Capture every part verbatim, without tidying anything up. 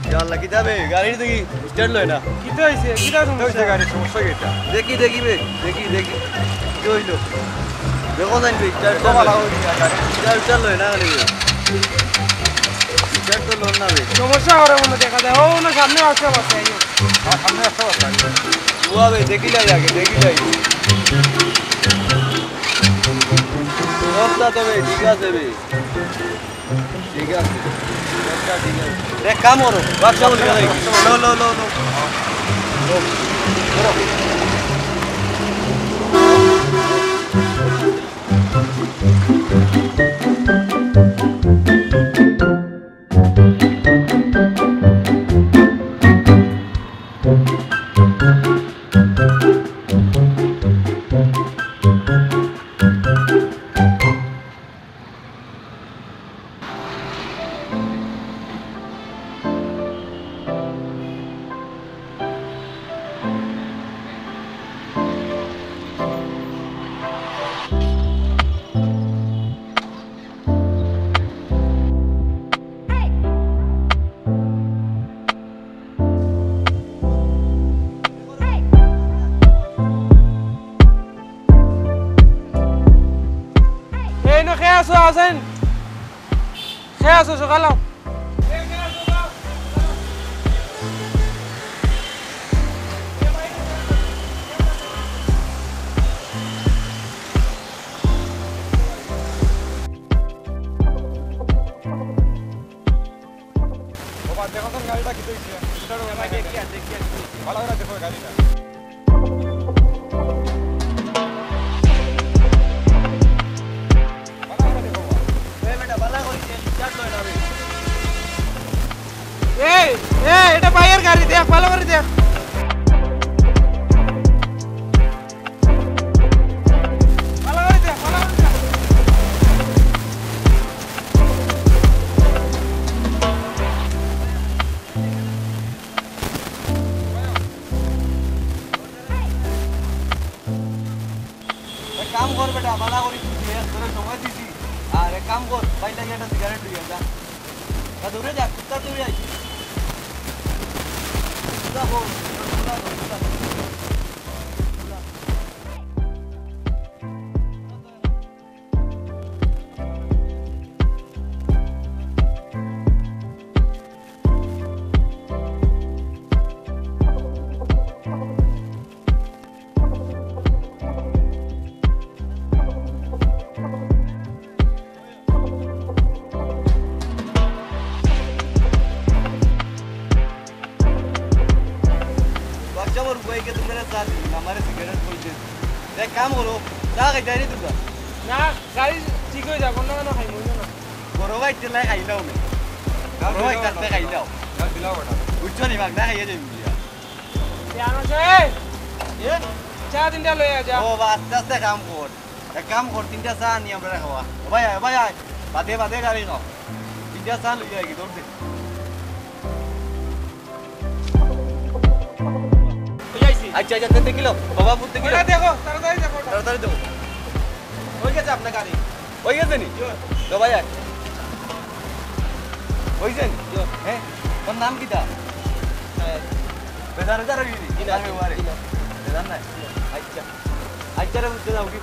ইয়া আল্লাহ, কিতা বে? গাড়ির দেখি start লয় না। কিতা অইছে? কিতা কিতা অইছে সমস্যা? গাড়ির সমস্যা কিতা? দেখি, দেখি বে, দেখি, দেখি। কি অইলো? দেখো জানি বে, start তো ভালা অইছে না গাড়ি। Start, start লয় না গাড়ি বে। Start তো লয় না বে। সমস্যা করে মনে দেখা যায়। ও, না, সামনে আসছে, বাসে আইও। হ্যাঁ, সামনে আসছে, বাসে আইও। ওয়া বে, দেখি যাই আগে, দেখি যাই। অবস্থা তো বে, ঠিক আছে বে। ঠিক আছে। আচ্ছা, ঠিক আছে। এক কাম করো, বাদশা বলি গেলে। লো, লো, লো, লো। লো, ধরো। এই নো, কে আছো, আছেন? কে আছো, সকাল আও। বাবা, দেখো তো গাড়িটা কিতা অইছে? Start অয় না। দেখি আর, দেখি আর কি অইছে। ভালা করি দেখো গাড়িটা। ভালা করি দেখো। এই বেটা, ভালা করি দে, start লয় না বে। এই, এই, এটা ভাইয়ের গাড়ি, দেখ, ভালা করি দেখ। ভালা করি দেখ, ভালা করি দেখ। এক কাম কর বেটা, ভালা করি তুই এক ধরে সময় দিছি। আর এক কাম কর, বাইর লাগি একটা সিগারেট লইয়া যা। যা দৌড়ে যা, কুত্তা দৌড়ে আইছি। কুত্তা বল, কুত্তা বল, কুত্তা বল। বাচ্চা মোর বুয়াইকে তুমি চা দিন, আমারে সিগারেট কইছে। এক কাম করো, চা খাইতে আইনি তোমরা। না, গাড়ি ঠিক অই যাবো না, না খাইমু না। বড় ভাই তেলাই খাইলাও নে। বড় ভাই থাকতে খাইলাও। বুঝছো নি, ভাগ না খাইয়া যাই বুঝিয়া। এ? চা তিনটা লইয়া যা। ও বা, আস্তে আস্তে কাম কর। এক কাম কর, তিনটা চা আনি আমরা খাওয়া। ও ভাই আয়, ও ভাই আয়। বাদে, বাদে গাড়ি খাও। তিনটা চা লইয়া আইগি, দৌড় দে। আচ্ছা, আচ্ছা, তে দেখিল। বাবা, বুঝতে গেল। ওরা দেখো, তাড়াতাড়ি দেখো। তাড়াতাড়ি দেখো। অই গেছে আপনার গাড়ি। অই গেছে নি? জি। তো ভাই আয়। অইছে নি? জি। হ্যাঁ? তোর নাম কিতা? হ্যাঁ। বেজার, বেজার অই গেলি? জি না, আমি ওয়ারে। জি না। বেজার নাই? জি না। আচ্ছা। আচ্ছা রে, উঠতে যাও কি?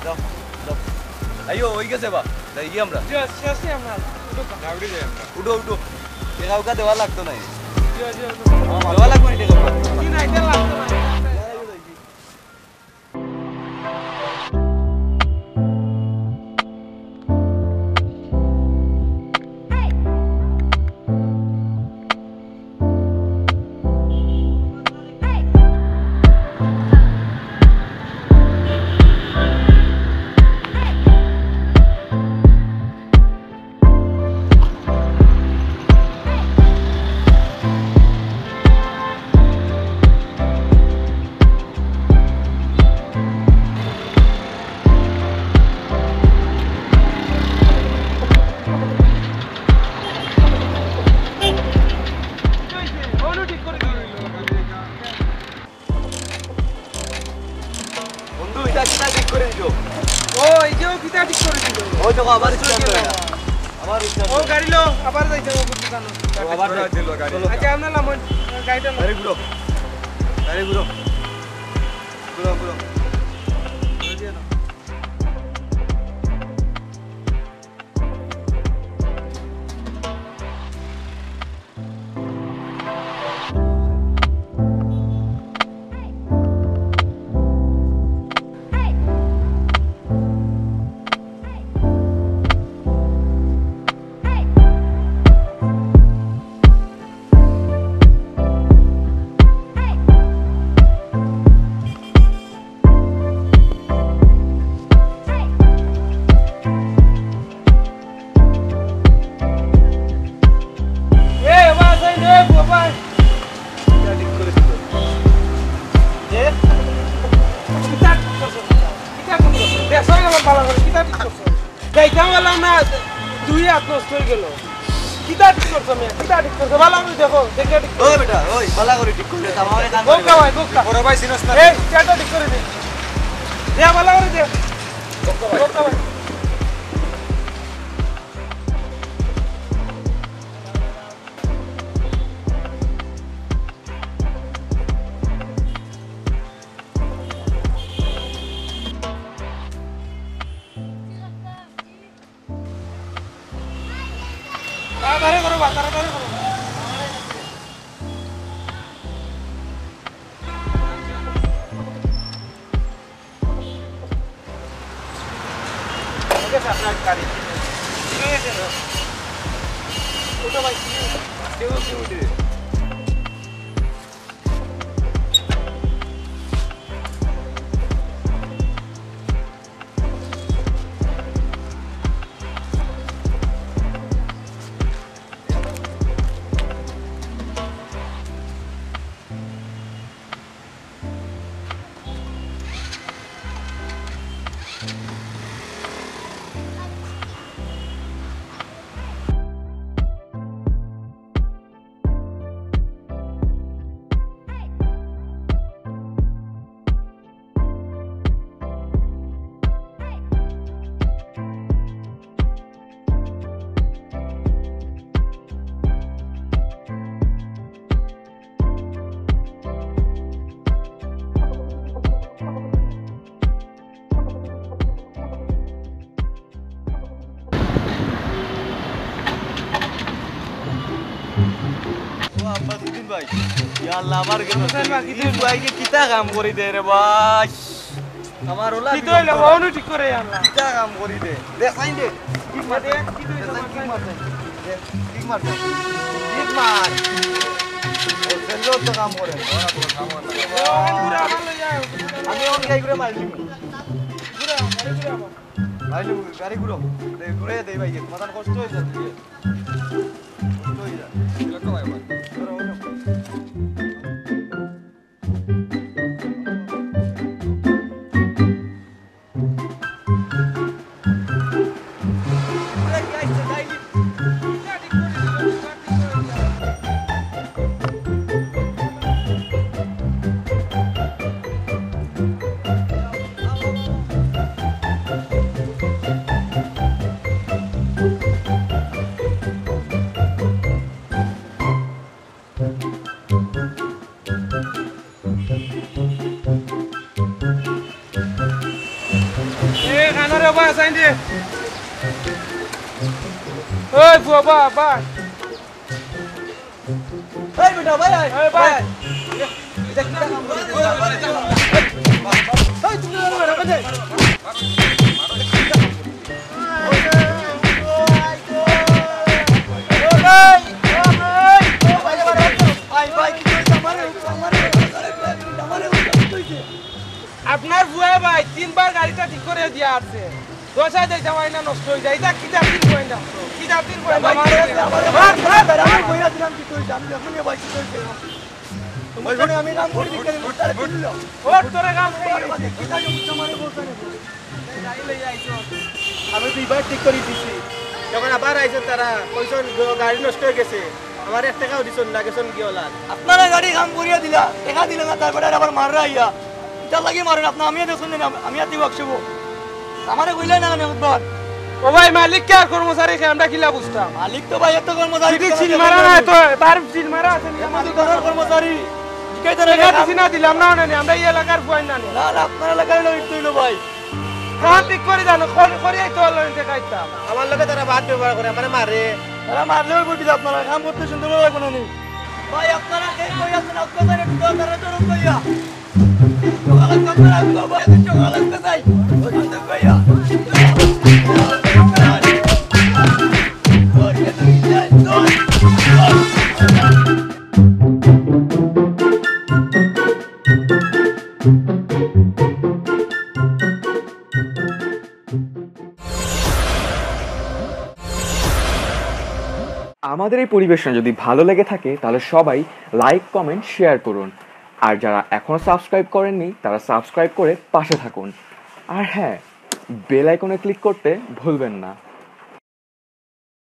যাও, যাও। আইও, অই গেছে বা। যাই কি আমরা? জি, শেষ নি আমরা। উঠো, উঠো। এ কাউকে দেওয়া লাগতো নাই। জি, জি, জি। দেওয়া লাগতো না, এটা দেওয়া। জি না, এটা লাগতো না। ও, এই যে ও কিতা ঠিক করি দিল। ওই দেখো, আবার নষ্ট হয়ে গেল। আবার ও গাড়ি লো, আবার যাইতে হবে, বুঝতে জানো। ও, আবার যাই। চলো। আচ্ছা, আমরা লামন, গাড়িটা লো। গাড়ি ঘুরো। গাড়ি ঘুরো। ঘুরো, ঘুরো। এ, বাবা, যাই রে, বাবা। কিতা ঠিক করিস তুই? এ? কিতা ঠিক করছো? কিতা ঠিক করছো? দেখ, সবাই আমার বালা করে, কিতা ঠিক করছো? যাইতাম বললাম না, দুই হাত নষ্ট হয়ে গেল। কিতা ঠিক করছো, মিয়া? কিতা ঠিক করছো? বালা করে দেখো, দেখে ঠিক করো। ওই বেটা, ওই, বালা করে ঠিক করলে তো আমারে কান ধরে গোক্কা ভাই, গোক্কা। বড় ভাই, চিনস না? এই, চেয়ারটা ঠিক করে দে। দে, বালা করে দে। গোক্কা ভাই। গোক্কা ভাই। তাড়াতাড়ি করো বা, তাড়াতাড়ি করো। ঠিক আছে, আপনার গাড়ি। ঠিক আছে, উঠো ভাই। আজকে উঠে উঠে। ও আব্বা, দুদিন ভাই। ইয়া আল্লাহ, আবার গেল। দুদিন ভাই, কিতা কাম করি দে রে ভাই? আমার ওলা কিতা হইলো? অউনু ঠিক করে আনলা। কিতা কাম করি দে? দেখ, সাইন দে। কিক মার দে। কিক মার দে। দে, কিক মার দে। কিক মার। ও, সেন্দ্র তো কাম করে। ও, ঘুরে আবার লই যায়। আমি এখন গাড়ি ঘুরে মারি দিমু। ঘুরে, গাড়ি ঘুরে আবার। মারি দিমু, গাড়ি ঘুরো। দে, ঘুরে দে ভাই, মাথার কষ্ট হয়ে যাচ্ছে। কষ্ট হয়ে যায়। ধরো, ধরো। এ, কানো রে বা, সাইন দে। ওই, বাবা, বা। এই বেটা, ভাই, আয়। এই, ভাই। ভাই। এই, তুমি ধরো, ধরো, ধরো। আপনার ফুয়ায় ভাই তিনবার গাড়িটা ঠিক করে দিয়া আছে। দশায় যাইতে পারি না, নষ্ট হয়ে যায়। এটা কি জাতির গোয়েন্দা? কি জাতির গোয়েন্দা? মার, মার। আমি কইয়া দিলাম কি তুই জানবি, এখন এ ভাই কি তুই? তোমার সঙ্গে আমি কাম করি, বিকেলে মুখটা তুললো। ওর তোরে কাম করি। কি থাকে, বুঝতে মানে বলতে না। আমি দুইবার ঠিক করে দিছি। যখন আবার আইছেন তারা, কইছেন, "গ-, গাড়ি নষ্ট হয়ে গেছে।" আমার এক টাকাও দিছেন না, গেছেন গিয়ে ওলা। আপনারা গাড়ি কাম করিয়া দিলা, টাকা দিলে না, তারপরে আর আবার মাররা আইয়া। ইটার লাগি মারেন, আপনি আমিও দেখুন না, আমি আর দিব একশো। আমারে কইলা না কেনে একবার? ও ভাই, মালিক কে আর কর্মচারী কে আমরা কিলা বুঝতাম? মালিক তো ভাই এত কর্মচারী যদি সিল মারা না তো, তার সিল মারা আছে নি? আমার দোকানের কর্মচারী। জিকাই তারা টেকা দিছি না, দিলাম না, অনে নি, আমরা এই এলাকার ফুয়াইন না নি। না না, আপনার এলাকায় লই তুই লো ভাই। কাম ঠিক করি জানো, করি করি এই তো লই টেকা দিতাম। আমার লগে তারা বাদ ব্যবহার করে, আমারে মারে। তারা মারলেও বই দিলে আপনারা কাম করতে সুন্দর লাগবে না নি। ভাই আপনারা কে কই আছেন, আপনারা একটু তারা জরুর কইয়া। সকালে কাম করা আমি বাবা, এত সকালে আজকে যাই। ওই জন্য কইয়া। আমাদের এই পরিবেশনা যদি ভালো লেগে থাকে, তাহলে সবাই লাইক, কমেন্ট, শেয়ার করুন। আর যারা এখনও সাবস্ক্রাইব করেননি, তারা সাবস্ক্রাইব করে পাশে থাকুন। আর হ্যাঁ, বেল আইকনে ক্লিক করতে ভুলবেন না।